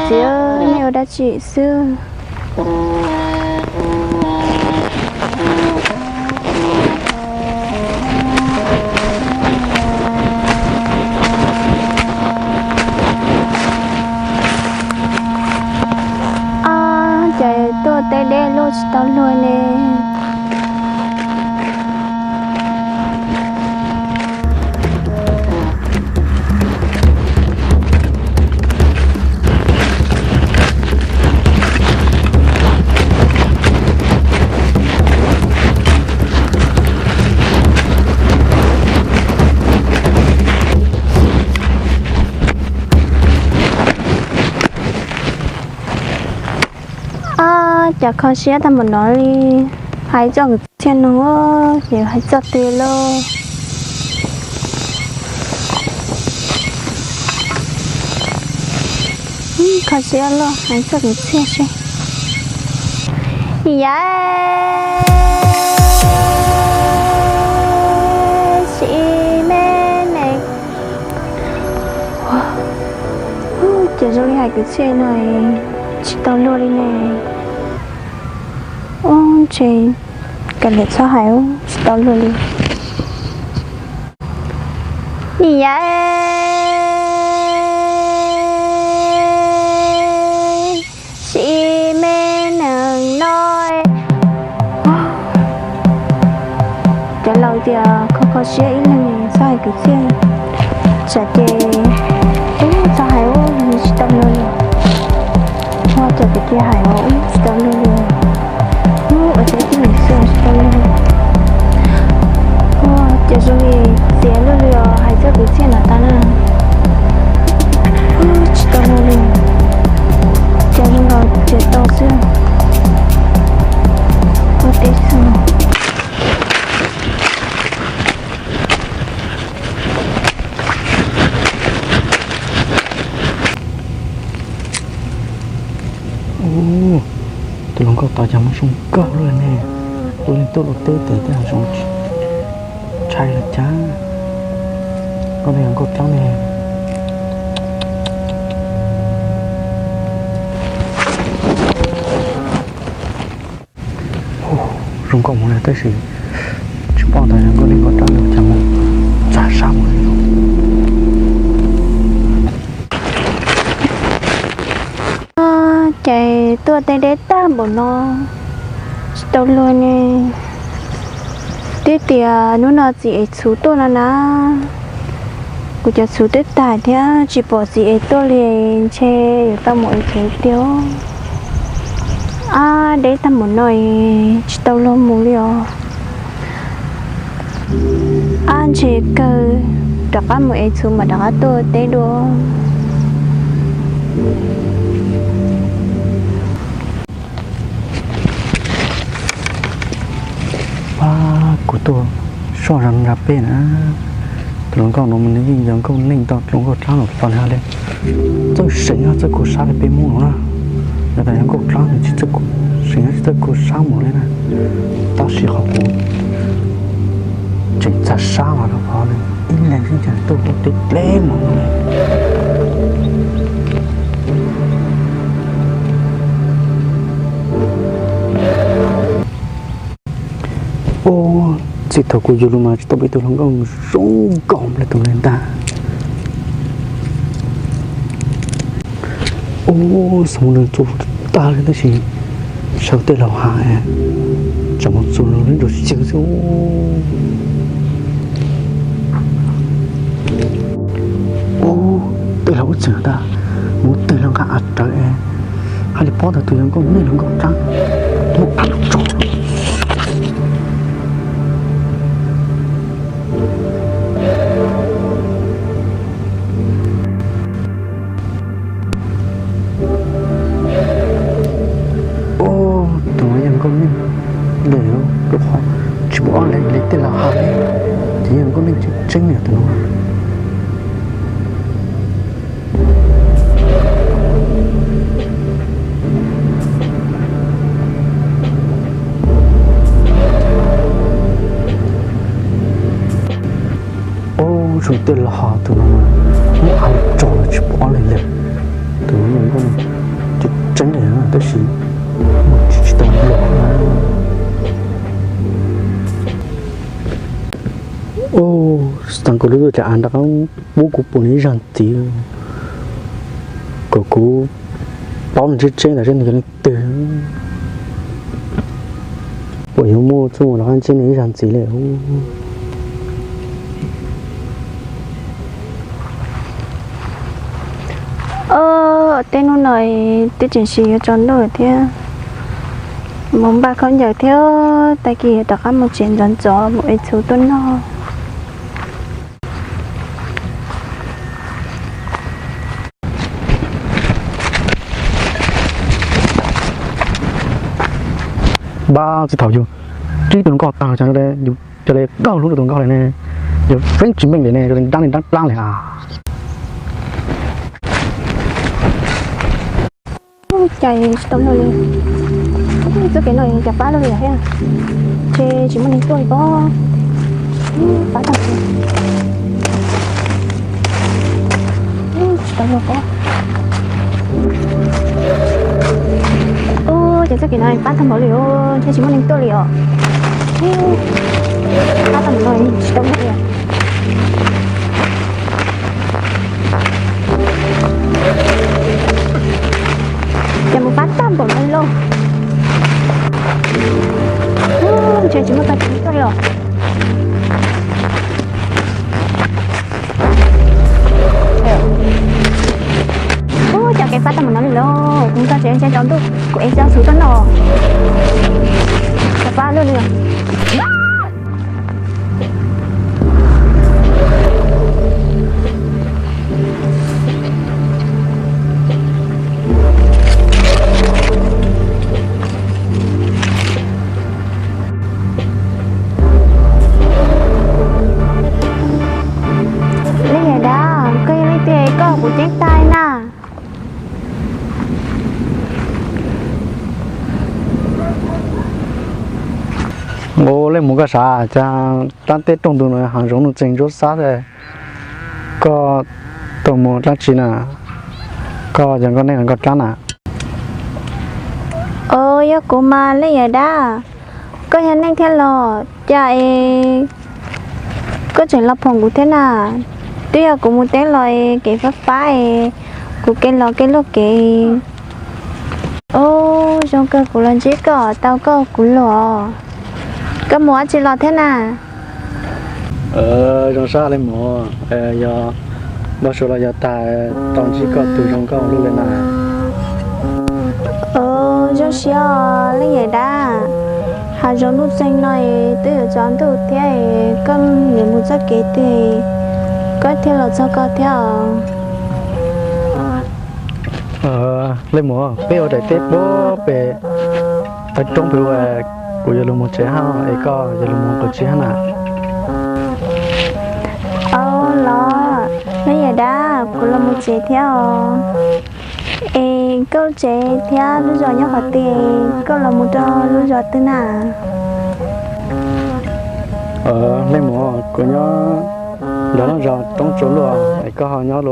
Txiv, nej ua dab tsi xwb? Ab, cas tuaj teb deb luaj tsis tau luag ne. Ab, cas kho siab tag npaum no li. Hais txoj kwv txhiaj no ces hais txoj twg lauj? Kho siab loj, hais txoj kwv txhiaj seb. Yam si me neeg. Ces zoo li hais kwv txhiaj no tsis tau luag li ne. Ub, ntshe kav liam txhob hais, tsis tau luag li. Yam si me neeg no. Cov laus tias kho kho siab ib leeg txhob hais kwv txhiaj. Tsam ces, ub, txhob hais ub, tsis tau luag li. Ua cas kwv txhiaj hais ub tsis tau luag li. Ub, ua cas tib neeg xwb tsis tau luag li. Ua cas zoo li txiav luaj li os, hais txoj kwv txhiaj no tas na. Ub, tsis tau luag li. Cas zoo nkaus txiav tau xwb. Ua teb xwb. Ub, tus hluas nkauj tod cas muaj zoo nkauj luaj ne. Tus neeg tuaj luaj teb tes tej zoo ntshai los cas. Koj ne, nkauj dlaab ne. Zoo nkauj mus li tab sis tsis paub tas yog nkauj dlaab nkauj dlaab li cas mus txag sab mus li. Ces tuaj teb deb tag npaum no tsis tau luag ne. Twb tias hnub no txiv ev txhuv tuaj no na. Kuv cov txhuv twb tag thiab tsis pom txiv ev tuaj li, ntshe yuav tau mus ev txhuv tiag. Ab, deb tag npaum no tsis tau luag mus li os. Ab, ntshe kawg rov qab mus ev txhuv mam rov qab tuaj teb dua. Pab, kuv tuaj soj zog nrog peb na. Tus hluas nkauj no mas nws yeej yog nkauj neej tau tus hluas nkauj dlaab los pom li hos li. Txawj seev txawj kho sab li peb Hmoob no na. Yog tas yog nkauj dlaab nws tsis txawj kho, seev tsis txawj kho sab mus li na. Tab sis qhov kuv tseem txag sab los rau qhov nws ib leeg xwb cas tuaj tuaj deb deb mus no. Ub, txij thaum kuv yug lug mas tsis tau pom ib tug hluas nkauj zoo nkauj npaum li tus no ntag. Ub, xyov nws txua tag li tab sis sawv tej laug has tsam mus txug lub nruas xyawg xwb. Ub, tej laug ub txeeg tag, mus tej laug nqa av rawv es hais li paub tau tus yog nkauj neej los nkauj dlaab, muab av tso. Ub, tus no yog nkauj neej lawm lauj, rau qhov tsis pom ob leeg li tej laug has li, ces yog nkauj neej tseeb tseeb yog tus no. Ub, zoo tej laug has tus no, muab av tso los tsis pom ob leeg lawm, tus no yog nkauj neej. tseeb li tab sis tsis tau luag. Ub, txog kuv lub tuam av nrov qab pub kuv pom nws ib zaug ntxiv, kom kuv paub nws tseeb tseeb tas seb nws yog leej twg. Puas yuav muaj txuj mus rov qab ntsib nws ib zaug ntxiv li. Ob, tej hnub no twb tseem yuav tsaus ntuj thiab, mus npaj khaub ncaws thiab, tag kis rov qab mus tsev ntxov ntxov mus ev txhuv tuaj noj. Npab txij thaum yus ntsib tus hluas nkauj tag, yus cia li dhau hlub tus hluas nkauj li ne, yus feeb tsis meej li ne, cia li nrab li nrab plab li as. Cas tsis tau luag li. Txoj kev no cas pab luag li thiab, ntshe tsis muaj neeg tuaj li pob. Pab tag, tsis tau luag pob. Ub, ces txoj kev no pab tag npaum li os, ntshe tsis muaj neeg tuaj li os. Pab tag npaum no tsis tau luag li. Ces mus pab tag npaum no li lauj. Ntshe tsis muaj txoj kev tuaj li os. Ub, cov kev pab tag npaum no li lauj, kuv txog tsev ntshe tsaus ntuj, kuv ev xyaw txhuv tuaj noj. Tsis pab luag li os. Leej yawm dab, koj yog leej twg koj kuv ceeb tag na? Ua, leej muam koj sav cas dab teb rooj ntug no hav zoov nuj txeeg ntsuab xab, koj tuaj mus dab tsi na? Koj yog nkauj neej los nkauj dab na? Os, yog kuv mas leej yawm dab, koj yog neeg thiab los cas es koj tseem los pom kuv thiab na? Twb yog kuv mus teb los es kev fab fab es kuv kev los kev luaj kev. Os, zoo kawg kuv los ntsib koj tau koj kuv los. Koj mus dab tsi los thiab na? Zoo sab leej muam, yog npau suav los yog tag tau ntsib koj tus zoo nkauj luaj li na. Zoo siab leej yawm dab, hav zoov nuj txeeg no twb yuav tsaus ntuj thiab, koj yuav mus txoj kev twg koj thiaj los txog koj thiab os? Leej muam, peb ua daim teb puag pem qab roob pem ua, kuv yuav los mus tsev hab es koj yuav los mus qhov twg hab na? Os los, leej yawm dab, kuv los mus tsev thiab os. Es koj tsev thiab lub zos nyob qhov twg, koj los mus rau lub zos twg na? Leej muam, kuv nyob ntawm lub zos Roob Tsua Luaj, es koj ho nyob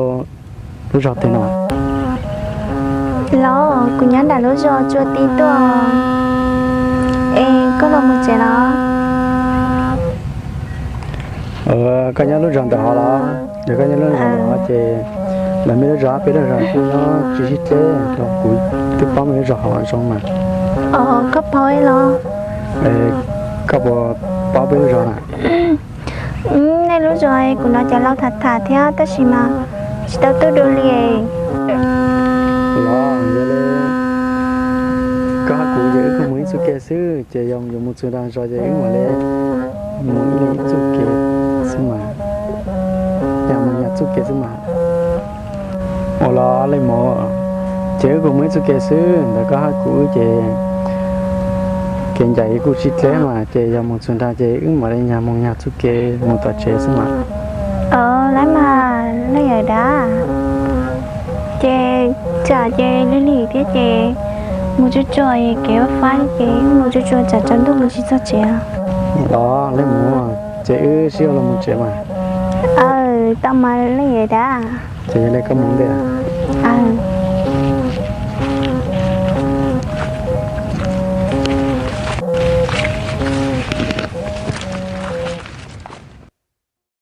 lub zos twg na? Los, kuv nyob nram lub zos Tsua Ti tuaj. Es koj los mus tsev los? Koj nyob lub zos ntawm hov los? Yog koj nyob lub zos ntawm hov ces lawv mej lub zos peb lub zos kuj nyob tsis sib deb los, kuv twb paub mej lub zos hov zoo mas. Koj paub los? Koj puas paub peb lub zos na? Nej lub zos kuv hnov cov laus tham tham thiab tab sis mas tsis tau tuaj dua li. Los yog li koj hab kuv ces wb kuj mus ib txuj ke xwb, ces yog yuav mus txug nraag zos ces wb mam li mus ib leeg ib txuj ke xwb mas. Yog mus nyag txuj ke xwb mas. Ua los leej muam, ces wb kuj mus ib txuj ke xwb, ntawm koj hab kuv wb ces kev ncaim kuj sib deb mas, ces yog mus txug nraag ces wb mam li nyag mus nyag txuj ke mus tom tsev xwb mas. Os, lawv mas leej yawm dab, ces tsam ces lig lig thiab ces mus tsuag tsuag kev fab fab ces mus tsuag tsuag tsam tsaus ntuj mus tsis txog tsev. Los leej muam, ces wb sib ua los mus tsev mas. Aw, tau mas leej yawm dab. Ces yog li koj mus ntej.